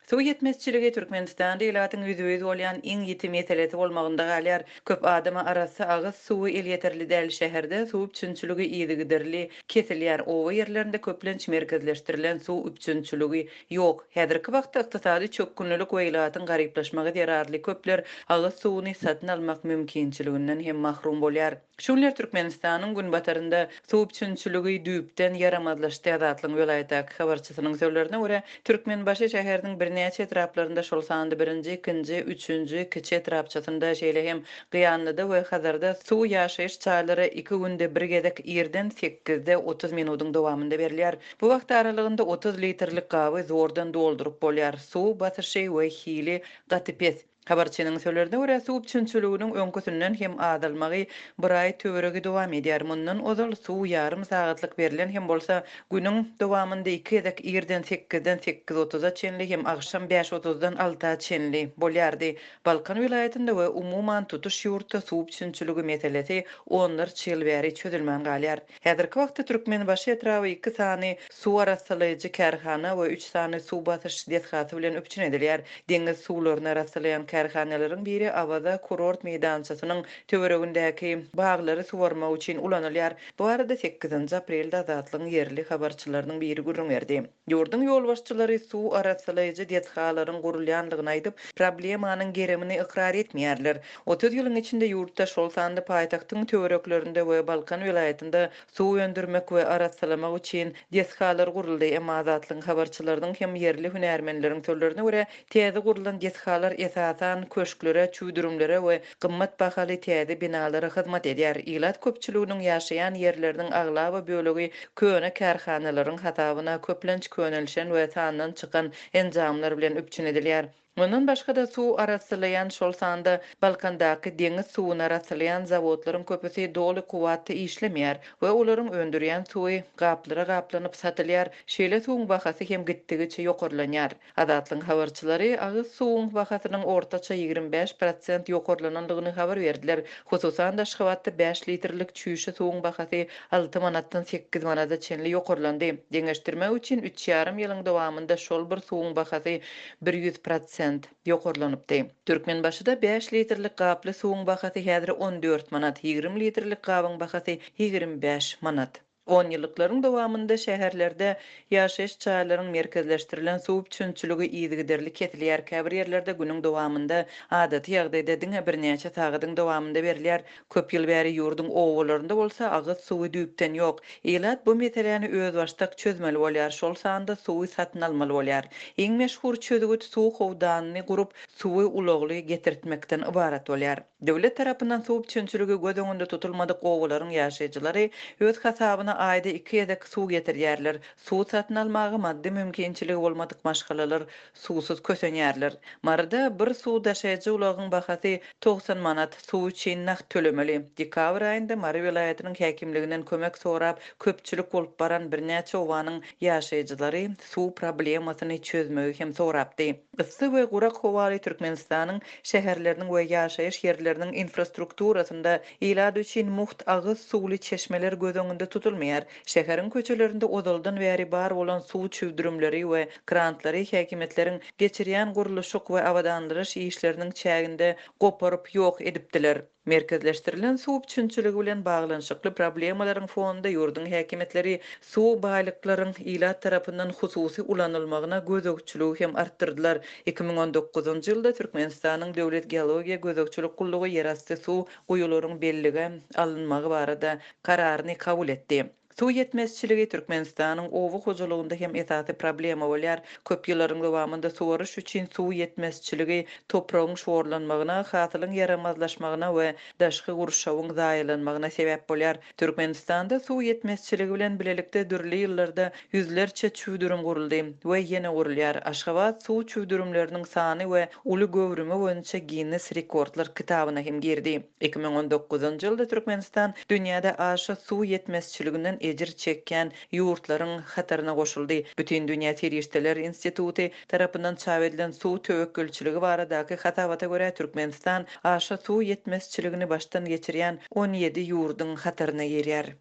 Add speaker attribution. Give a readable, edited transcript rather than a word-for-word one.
Speaker 1: Suw ýetmezçiligi Türkmenistanda ilatyň ýüzbe-ýüz bolýan iň ýiti meselesi bolmagynda galýar. Köp adama arassa agyz suwy elýeterli däl, şäherde suw üpjünçiligi yzygiderli kesilýär, oba ýerlerinde köplenç merkezleşdirilen suw üpjünçiligi ýok. Häzirki wagtda ykdysady çökgünlilik we ilatyň garyplaşmagy zerarly köpler agyz suwuny satyn almak mümkinçiliginden hem mahrum bolýar. Şu günler Türkmenistanyň günbatarynda suw üpjünçiligi düýpden ýaramazlaşdy. Azatlygyň welaýatdaky habarçysynyň sözlerine görä, Türkmenbaşy şäheriniň birnäçe etraplarynda, şol sanda birinji, ikinji, üçünji kiçi etrapçasynda, şeýle hem Gyýanlyda we Hazarda suw ýaşaýyş jaýlara iki günde bir gezek irden sekizde 30 minudyň dowamynda berilýär. Bu wagt aralygynda 30 litrlik gaby zordan dolduryp bolýar. Suw basyşy we hili gaty pes. Habarçynyň sözlerine görä, suw üpjünçiliginiň öňküsinden hem azalmagy bir aý töweregi dowam edýär. Mundan ozal suw ýarym sagatlyk berlen hem bolsa, günüň dowamynda iki gezek irden sekizden sekiz otuza çenli hem agşam bäş otuzdan alta çenli bolýardy. Balkan welaýatynda we umuman tutuş ýurtda suw üpjünçiligi meselesi onlarça ýyl bäri çözülmän galýar. Häzirki wagtda Türkmenbaşy etraby iki sany suw arassalaýjy kärhana we üç sany suw basyş desgasy bilen üpjün edilýär. Deňiz suwlaryny arassalaýan kärhanalaryň biri Awaza kurort meýdançasynyň töweregindäki baglary suwarmak üçin ulanylýar. Bu barada sekizinji aprelde Azatlygyň ýerli habarçylarynyň biri gürrüň berdi. Ýurduň ýolbaşçylary suw arassalaýjy desgalaryň gurulýandygyny aýdyp, problemanyň gerimini ykrar etmeýärler. 30 ýylyň içinde ýurtda, şol sanda paýtagtyň töwereklerinde we Balkan welaýatynda suw öndürmek we arassalamak üçin desgalar guruldy. Emma Azatlygyň habarçylarynyň hem ýerli hünärmenleriň sözlerine görä, täze gurlan desgalar esasan köşklere, çüwdürimlere we gymmat bahaly täze binalara hyzmat edýär. Ilat köpçüliginiň ýaşaýan ýerleriniň aglaba bölegi köne kärhanalaryň hasabyna köplenç könelişen we sandan çykan enjamlar bilen üpjün edilýär. Mundan başga-da, suw arassalaýan, şol sanda Balkandaky deňiz suwuny arassalaýan zawodlaryň köpüsi doly kuwwatda işlemeýär we olaryň öndürýän suwy gaplara gaplanyp satylýar, şeýle suwuň bahasy hem gitdigiçe ýokarlanýar. Azatlygyň habarçylary agyz suwuň bahasynyň ortaça 25 prosent ýokarlanandygyny habar berdiler. Hususan-da, Aşgabatda bäş litrlik çüýşe suwuň bahasy alty manatdan sekiz manada çenli ýokarlandy. Deňeşdirmek üçin, üç ýarym ýylyň dowamynda şol bir suwuň bahasy 100 prosent ýokarlanypdy. Türkmenbaşyda bäş litrlik gaply suwuň bahasy häzir 14 manat, 20 litrlik gabyň bahasy 25 manat. Onýyllyklaryň dowamynda şäherlerde ýaşaýyş jaýlaryň merkezleşdirilen suw üpjünçiligi yzygiderli kesilýär, käbir ýerlerde günüň dowamynda adaty ýagdaýda diňe birnäçe sagadyň dowamynda berilýär. Köp ýyl bäri ýurduň obalarynda bolsa agyz suwy düýpden ýok. Ilat bu meseläni özbaşdak çözmeli bolýar, şol sanda suwy satyn almaly bolýar. Iň meşhur çözgüt suw howdanyny gurup, suwy ulagly getirtmekden ybarat bolýar. Döwlet tarapyndan suw üpjünçiligi göz öňünde tutulmadyk obalaryň ýaşaýjylary öz hasabyna aýda iki gezek suw getirýärler. Suw satyn almaga maddy mümkinçiligi bolmadyk maşgalalar suwsuz kösenýärler. Maryda bir suw daşaýjy ulagyň bahasy 90 manat, suw üçin nagt tölemeli. Dekabr aýynda Mary welaýatynyň häkimliginden kömek sorap, köpçülik bolup baran birnäçe obanyň ýaşaýjylary suw problemasyny çözmegi hem sorapdy. Yssy we gurak howaly Türkmenistanyň şäherleriniň we ýaşaýyş ýerleriniň infrastrukturasynda ilat üçin mugt agyz suwly çeşmeler göz öňünde tutulmaýar. Şäheriň köçelerinde ozaldan bäri bar bolan suw çüwdürimleri we krantlary häkimiýetleriň geçirýän gurluşyk we abadanlyryş işleriniň çäginde goparyp ýok edipdiler. Merkezleşdirilen suw üpjünçiligi bilen baglanyşykly problemalaryň fonunda ýurduň häkimiýetleri suw baýlyklaryň ilat tarapyndan hususy ulanylmagyna gözegçiligi hem artdyrdylar. 2019-njy ýylda Türkmenistanyň Döwlet geologiýa gözegçilik gullugy ýerasty suw guýularyň bellige alynmagy barada kararyny kabul etdi. Suw ýetmezçiligi Türkmenistanyň oba hojalygynda hem esasy problema bolýar. Köp ýyllaryň dowamynda suwaryş üçin suw ýetmezçiligi topragyň şorlanmagyna, hasylyň ýaramazlaşmagyna we daşky gurşawyň zaýalanmagyna sebäp bolýar. Türkmenistanda suw ýetmezçiligi bilen bilelikde dürli ýyllarda ýüzlerçe çüwdürim guruldy we ýene gurulýar. Aşgabat suw çüwdürimleriniň sany we uly göwrümi boýunça Ginnes rekordlar kitabyna hem girdi. 2019-njy ýylda Türkmenistan dünýäde aşa suw ýetmezçiliginden ejir çekýän ýurtlaryň hataryna goşuldy. Bütindünýä serişdeler instituty tarapyndan çap edilen suw töwekgelçiligi baradaky hasabata görä, Türkmenistan aşa suw ýetmezçiligini başdan geçirýän 17 ýurduň hataryna girýär.